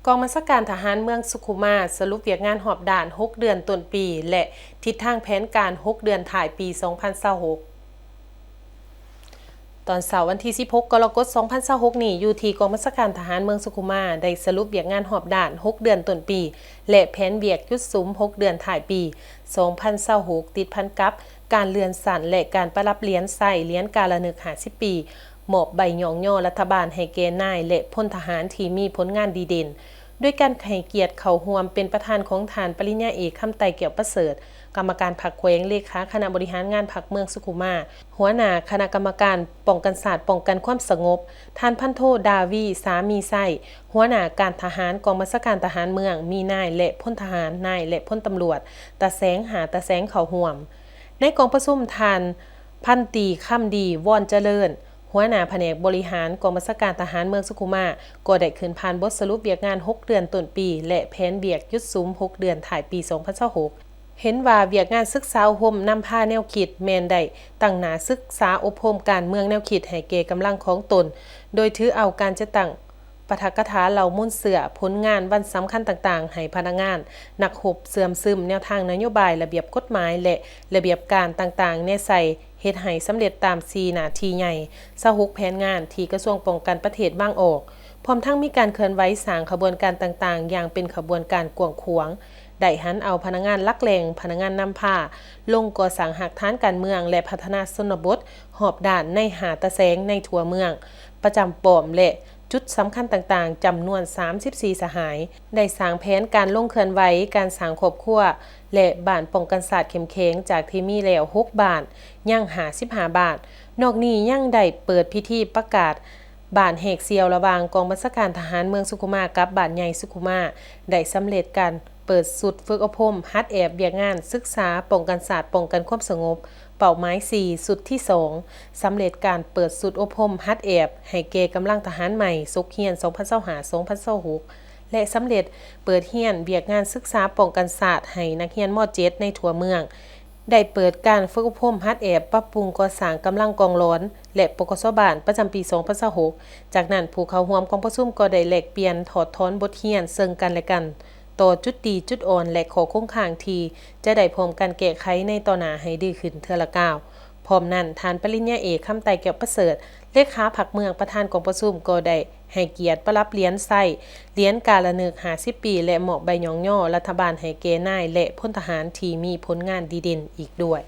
ກອງບັນຊາການທະຫານເມືອງສຸຂຸມາ ສະຫຼຸບວຽກງານຮອບດ້ານຫົກເດືອນຕົ້ນປີ ແລະ ທິດທາງແຜນການຫົກເດືອນທ້າຍປີສອງພັນຊາວຫົກ. ຕອນເຊົ້າວັນທີສິບຫົກ ກໍລະກົດ ສອງພັນຊາວຫົກນີ້ ຢູ່ທີ່ກອງບັນຊາການທະຫານເມືອງສຸຂຸມາ ໄດ້ສະຫຼຸບວຽກງານຮອບດ້ານຫົກເດືອນຕົ້ນປີ ແລະ ແຜນວຽກຈຸດສຸມຫົກເດືອນທ້າຍປີສອງພັນຊາວຫົກ ຕິດພັນກັບການເລື່ອນຊັ້ນ ແລະ ການປະດັບຫຼຽນໄຊ ຫຼຽນກາລະນຶກຫ້າສິບປີ, ມອບໃບຍ້ອງຍໍລັດຖະບານໃຫ້ແກ່ນາຍ ແລະ ພົນທະຫານທີ່ມີຜົນງານດີເດັ່ນ, ດ້ວຍການໃຫ້ກຽດເຂົ້າຮ່ວມເປັນປະທານຂອງທ່ານປະລິນຍາເອກ ຄຳໄຕ ແກ້ວປະເສີດ, ກຳມະການພັກແຂວງ, ເລຂາຄະນະບໍລິຫານງານພັກເມືອງສຸຂຸມາ, ຫົວໜ້າຄະນະກຳມະການປ້ອງກັນຊາດ ປ້ອງກັນຄວາມສະຫງົບ, ທ່ານພັນໂທ ດາວີ ສາມີໄຊ, ຫົວໜ້າການທະຫານກອງບັນຊາການທະຫານເມືອງ, ມີນາຍ ແລະ ພົນທະຫານ, ນາຍ ແລະ ພົນຕຳຫຼວດ, ຕາແສງຫ້າຕາແສງເຂົ້າຮ່ວມ. ໃນກອງປະຊຸມ, ທ່ານພັນຕີ ຄຳດີ ວອນຈະເລີນ, ຫົວໜ້າພະແນກບໍລິຫານກອງບັນຊາການທະຫານເມືອງສຸຂຸມາ ກໍໄດ້ຂຶ້ນຜ່ານບົດສະຫຼຸບວຽກງານຫົກເດືອນຕົ້ນປີ ແລະ ແຜນວຽກຈຸດສຸມຫົກເດືອນທ້າຍປີສອງພັນຊາວຫົກ. ເຫັນວ່າວຽກງານສຶກສາອົບຮົມນຳພາແນວຄິດ ແມ່ນໄດ້ຕັ້ງໜ້າສຶກສາອົບຮົມການເມືອງແນວຄິດໃຫ້ແກ່ກຳລັງຂອງຕົນ, ໂດຍຖືເອົາການຈັດຕັ້ງປາຖະກະຖາເຫຼົ່າມູນເຊື້ອ, ຜົນງານວັນສຳຄັນຕ່າງໆ ໃຫ້ພະນັກງານ, ນັກຮົບເຊື່ອມຊຶມແນວທາງນະໂຍບາຍ, ລະບຽບກົດໝາຍ ແລະ ລະບຽບການຕ່າງໆ ແນໃສ່ ເຮັດໃຫ້ສຳເລັດຕາມສີ່ໜ້າທີ່ໃຫຍ່, ຊາວຫົກແຜນງານທີ່ກະຊວງປ້ອງກັນປະເທດວາງອອກ, ພ້ອມທັງມີການເຄື່ອນໄຫວສ້າງຂະບວນການຕ່າງໆ ຢ່າງເປັນຂະບວນການກວ້າງຂວາງ, ໄດ້ຫັນເອົາພະນັກງານຫຼັກແຫຼ່ງ, ພະນັກງານນຳພາ ລົງກໍ່ສ້າງຮາກຖານການເມືອງ ແລະ ພັດທະນາຊົນນະບົດຮອບດ້ານໃນຫ້າຕາແສງໃນທົ່ວເມືອງ, ປະຈຳປ້ອມ ແລະ ຈຸດສຳຄັນຕ່າງໆ ຈຳນວນສາມສິບສີ່ສະຫາຍ, ໄດ້ສ້າງແຜນການລົງເຄື່ອນໄຫວການສ້າງຄອບຄົວ ແລະ ບ້ານປ້ອງກັນຊາດເຂັ້ມແຂງ ຈາກທີ່ມີແລ້ວຫົກບ້ານ ຍັງຫ້າສິບຫ້າບ້ານ. ນອກນີ້ຍັງໄດ້ເປີດພິທີປະກາດບ້ານແຫກສ່ຽວລະຫວ່າງກອງບັນຊາການທະຫານເມືອງສຸຂຸມາກັບບ້ານໃຫຍ່ສຸຂຸມາ, ໄດ້ສຳເລັດການເປີດຊຸດຝຶກອົບຮົມຫັດແອບວຽກງານສຶກສາປ້ອງກັນຊາດ ປ້ອງກັນຄວາມສະຫງົບ ເປົ້າໝາຍສີ່ ຊຸດທີສອງ, ສຳເລັດການເປີດຊຸດອົບຮົມຫັດແອບໃຫ້ແກ່ກຳລັງທະຫານໃໝ່ສົກຮຽນສອງພັນຊາວຫ້າ ສອງພັນຊາວຫົກ ແລະ ສຳເລັດເປີດຮຽນວຽກງານສຶກສາປ້ອງກັນຊາດໃຫ້ນັກຮຽນ ມ.ເຈັດ ໃນທົ່ວເມືອງ, ໄດ້ເປີດການຝຶກອົບຮົມຫັດແອບປັບປຸງກໍ່ສ້າງກຳລັງກອງຫຼອນ ແລະ ປກສ ບ້ານ ປະຈຳປີສອງພັນຊາວຫົກ. ຈາກນັ້ນ, ຜູ້ເຂົ້າຮ່ວມກອງປະຊຸມກໍໄດ້ແລກປ່ຽນຖອດຖອນບົດຮຽນເຊິ່ງກັນແລະກັນ ຕໍ່ຈຸດດີ, ຈຸດອ່ອນ ແລະ ຂໍ້ຄົງຄ້າງທີ່ຈະໄດ້ພ້ອມກັນແກ້ໄຂໃນຕໍ່ໜ້າໃຫ້ດີຂຶ້ນເທື່ອລະກ້າວ. ພ້ອມນັ້ນ, ທ່ານປະລິນຍາເອກ ຄຳໄຕ ແກ້ວປະເສີດ, ເລຂາພັກເມືອງ, ປະທານກອງປະຊຸມ ກໍໄດ້ໃຫ້ກຽດປະດັບຫຼຽນໄຊ, ຫຼຽນກາລະນຶກຫ້າສິບປີ ແລະ ມອບໃບຍ້ອງຍໍລັດຖະບານໃຫ້ແກ່ນາຍ ແລະ ພົນທະຫານທີ່ມີຜົນງານດີເດັ່ນອີກດ້ວຍ.